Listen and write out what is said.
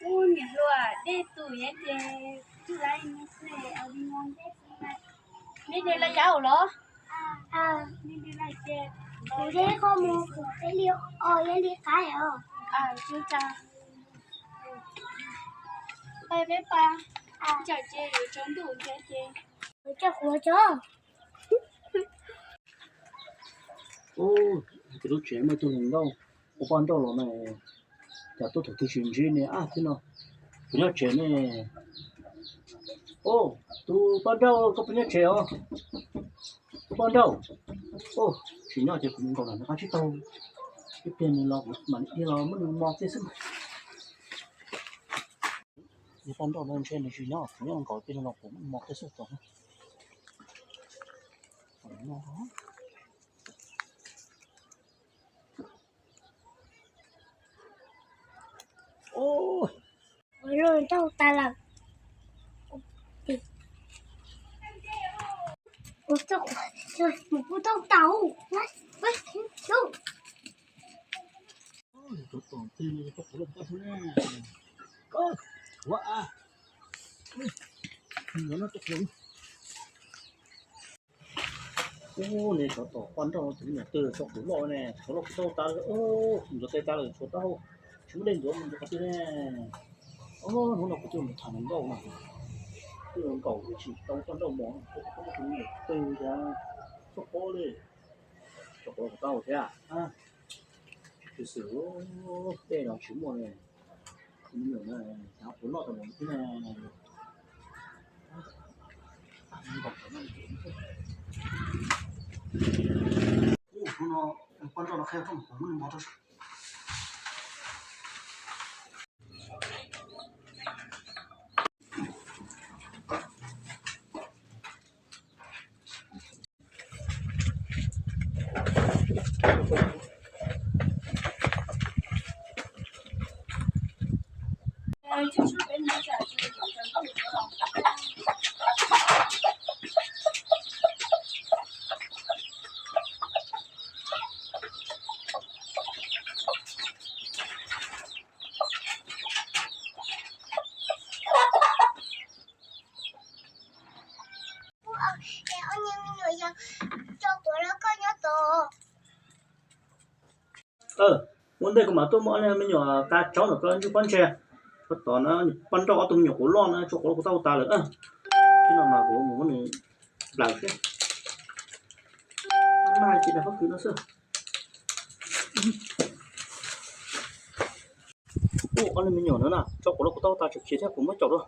Ub, niam hluas, dej tus yeej ces tus laiv ne, nej de laj yav los? Nej de laj ces kuv de qhov mus kuv peb li os, yeej li qaib os. Ua cas peb pab ncaim ces yuav tsaus ntuj thiab ces. Kuv coj, kuv coj. Ub, tus lub tsev muaj ib tug hluas nkauj ua poj nrauj los na, cas tuaj thaum twg tsis ntsib ne, ab, thiab no, kuv nyob tsev ne. Ub, tus poj nrauj, koj puas nyob tsev os? Tus poj nrauj, ub, tsis nyob ces kuv mus nkaum los nws qab tsib taug, ib pliag nws los kuv mam li dhia los muab nws mos kiag xwb. Tus poj nrauj no ntshe nws tsis nyob, kuv nyob nkaum ib pliag los kuv muab nws mos kiag xwb tso. Ua luaj nrauj tas lawm. Ua tau tas. Ub, nej tsov tom poj nrauj tus me nyuam twg tso quav loj ne, tsov loj kuv tau tas lawm, ntxuav tes tas lawm, tshuav taub hau, tsis muaj dej ntxuav mus ntxuav qhov twg ne. Ub, hnub no kuv twb mus tham hluas nkauj no, twb nkaum tsis tau poj nrauj mos, tus me nyuam twg tso quav li, tso quav kuv tau thiab. Tsis xwm, dej no tsis muaj ne, me nyuam no, quav loj tas mus thiab ne. Hnub no poj nrauj no qhia kuv muab nws mos rau. Ua ntej kuv mam tuaj muab me nyuam kav tsawb ntawm ko ntsis pob ntseg. Tov no poj nrauj ob tug me nyuam quav loj no tso quav loj kuv tau tas lawm. Thiab no mas kuv mus muab nws nplaws xwb. Mag ces dag pob kws no xwb. Ub, ob leeg me nyuam no na, tso quav loj kuv tau tas tseem khiav thiab, kuv muab caum dua.